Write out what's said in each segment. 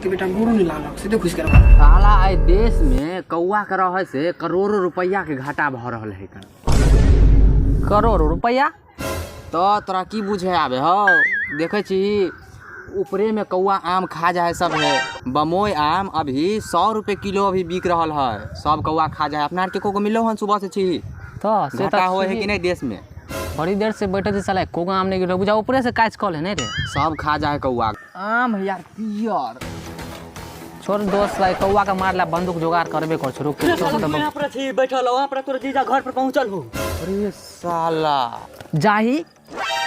के बेटा गोरो नहीं लागल, सीधे घुस गेल। साला एहि देश में कौआ के रहे से करोड़ों रुपया के घाटा भऽ रहल है। करोड़ों रुपया? तो तोरा की बुझे आबे हौ? देखै छी ऊपरे में कौआ आम खा जाए सब है। बमोई आम अभी 100 रुपए किलो अभी बिक रहल है, सब कौआ खा जाए। अपना आर के को मिलो हन सुबह से छी। तो से घाटा होए है कि नहीं देश में? बड़ी देर से बैठे थे साला, एको आम नहीं गिरल बुझा, ऊपरे से काच कल है नहीं रे। सब खा जाए कौआ आम है यार पियर। छोड़ दोस्त भाई, कौआ के मारला बंदूक जोगाड़ करबे कर छोड़। रुक यहाँ पर छी बैठल हो, वहाँ पर तोर जीजा घर पर पहुंचल हो। अरे साला जाही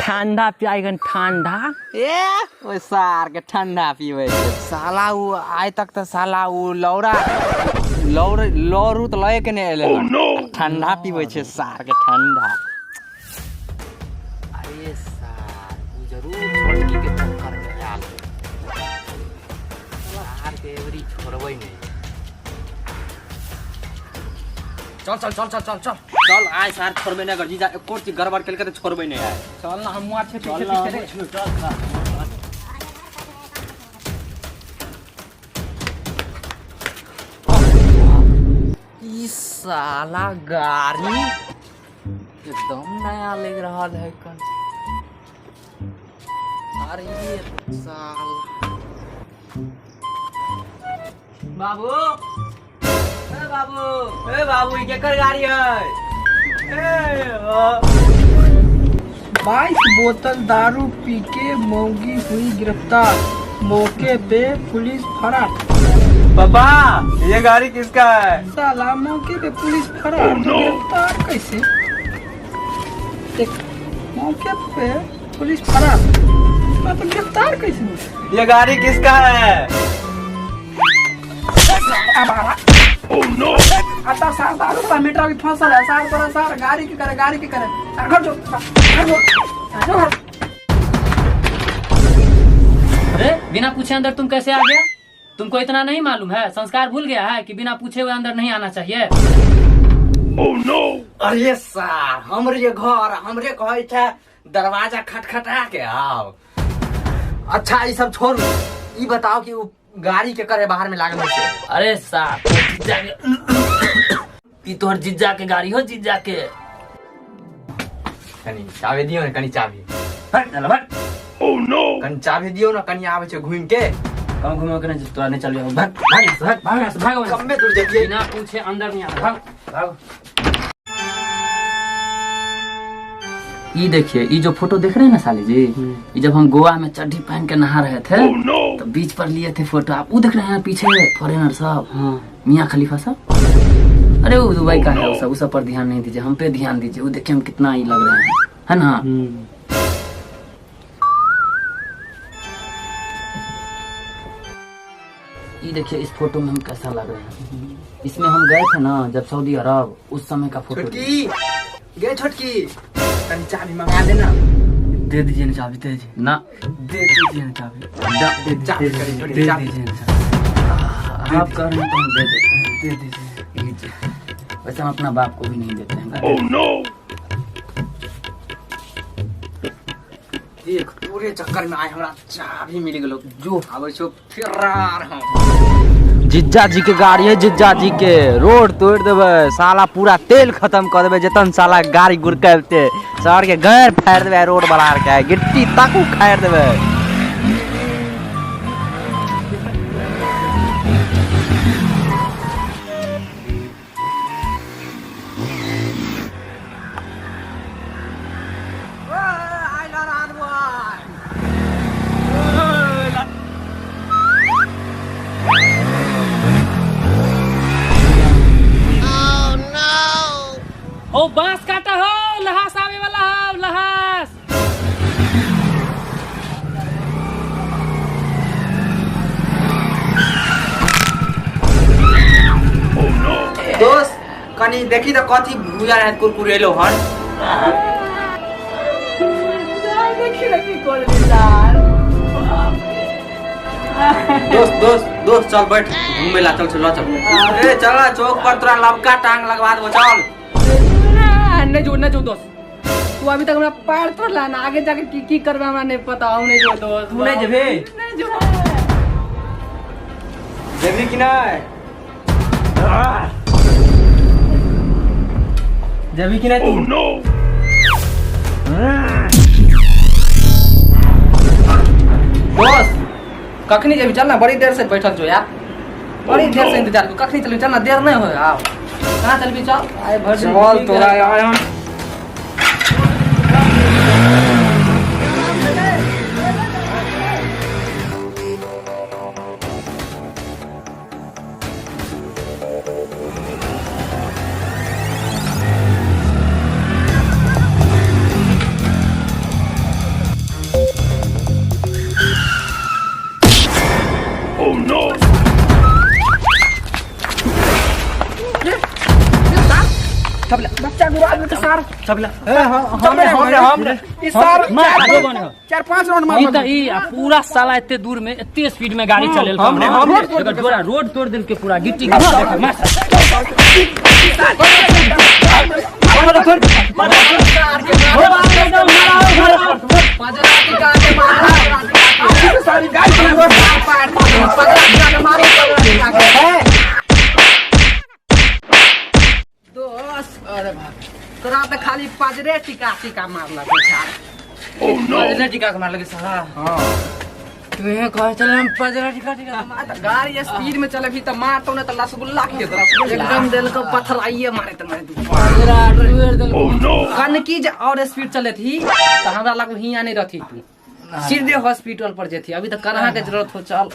ठंडा पियागन ठंडा। ए ओए सार के ठंडा पीवे छै साला। उ आइ तक त साला उ लौरा लौर लौरू त लए के नहि एलै हन। ठंडा पीवे छै सार के ठंडा। अरे सार उ जरूर छोटकी के चक्कर में आयल है। सार के एबरी छोड़बै नहि। चल चल चल चल चल चल चल, आइ सार छोड़बै नहि। अगर जीजा एको चीज गड़बड़ केलकै तऽ छोड़बै नहि आइ। चल ना, हम आर छे पीछे पीछे रे। ई साला गाड़ी एकदम नया लग रहल है कन। अरे ये साला बाबू, ए बाबू, ए बाबू, ई केकर गाड़ी है? ए ओ। 22 बोतल दारू पी के मौगी हुई गिरफ्तार, मौके पे पुलिस फरार। पापा ये गाड़ी किसका है? साला मौके पे पुलिस फरार तो गिरफ्तार कैसे? देख मौके पे पुलिस फरार तो गिरफ्तार कैसे हुई? ये गाड़ी किसका है? आता सार दारू का मीटर भी फंसल है सार तोरा सार गाड़ी के करे, गाड़ी के करे। सार घर जो, घर जो, जो घर। अरे बिना पूछे अंदर तुम कैसे आ गया? तुमको इतना नहीं मालूम है, संस्कार भूल गया है कि बिना पूछे हुए अंदर नहीं आना चाहिए। अरे सार हमरे घर हमरे कहै छै दरवाजा खटखटा के आओ। अच्छा ई सब छोड़ू, ई बताओ कि उ गाड़ी के करे बाहर में लागल छै? अरे साहब जीजा के ई तोहर जीजा के गाड़ी हो, जीजा के। कनी चाबी दियो ने, कनी चाबी। हट चल हट। कनी चाबी दियो ने, कनी आबै छै घूमि के। कम घूमे के नहीं तोरा, नहीं चल भाग भाग यहाँ से, भाग भाग यहाँ से, भाग यहाँ से। कम्मे दूर जइयै। बिना पूछे अंदर नहीं आना, भाग भाग। ये देखिए, ये जो फोटो देख रहे हैं ना साले जी, ये जब हम गोवा में चड्डी पहन के नहा रहे थे तो बीच पर लिए थे फोटो। आप वो देख रहे हैं पीछे फॉरेनर सब, मियाँ खलीफा सब, अरे वो दुबई का है वो सब, उस सब पर ध्यान नहीं दीजिए, हम पे ध्यान दीजिए। वो देखिए हम कितना ही लग रहे हैं, है ना? ये देखिए इस फोटो में हम कैसा लग रहे हैं। इसमें हम गए थे ना जब सऊदी अरब, उस समय का फोटो। छोटकी गे छोटकी, कनी चाबी मंगा देना। दे दीजिए ना चाबी, दे दीजिए ना, दे दीजिए ना चाबी, ना, चाबी करी छोटकी, दे चाबी दीजिए ना चाबी। आप कह रहे हैं तो हम दे देते हैं, दे दीजिए। लीजिए। वैसे हम अपना बाप को भी नहीं देते हैं। देख पूरे चक्कर में आए हमरा चाबी मिल गेलो, जो आबै छौ फरार हम। जिज्जा जी के गाड़ी है, जिज्जा जी के रोड तोड़ देबै साला, पूरा तेल खत्म कर देबै। जतन साला गाड़ी गुड़केलते शहर के गैर फाड़ि देबै, रोड बना के गिट्टी तक उखाड़ि देबै। ओ बांस काटा हो, लहास आवे वाला हो, लहास। दोस्त कनी देखी त कथी भूजा रहत कुरकुरेलो हन। दोस्त दोस्त दोस्त चल बैठ घूमे ला, चल चल चल। ए चल ना, चौक पर तोरा लबका टांग लगवा देबो, चल। नहीं जो, नहीं जो दोस्त, तू अभी तक हमरा पैर तोड़ला ना, आगे जाके की की करबे हमरा नहीं पता। हम नहीं जो दोस्त, तू नहीं जेबे? नहीं जो। जेबही कि नहि? जेबही कि नहि तू? दोस्त कखनी जेबही? चल ना, बड़ी देर से बैठल छो यार, बड़ी देर से इंतजार करू। कखनी चलबी? चल ना, देर नहीं हो। आओ, कहाँ चलबी? चल, आइ भर दिन चल तोरा आय हम। बच्चा गुराज में तो सार हमरे हमरे हमरे ई सार चार पांच राउंड मार ई त ई आ पूरा साला एते दूर में एते स्पीड में गाड़ी चलेल। हमरे हमरे एकर जोड़ा रोड तोड़ देलके पूरा, गिट्टी के देखो मार। सारी गाड़ी दोस्त, अरे भाई, तोरा तऽ खाली पजरे टिका टिका मारलक सार। पजरा टिका के मारलके साला। तू ये कहे चले हम पजरा टिका टिका मार तऽ गाड़ी स्पीड में चलेबी तऽ मारतौ ने तऽ रसगुल्ला खेत एकदम देलको पत्थर आइए मारे तऽ मारे पजरा तोड़ देलको। कनकी जे और स्पीड चलेथी तऽ हमरा लागू हियाँ नहीं रहती, तू सीधे हॉस्पिटल पर जेथी। अभी तऽ करहा के जरूरत हो। चल।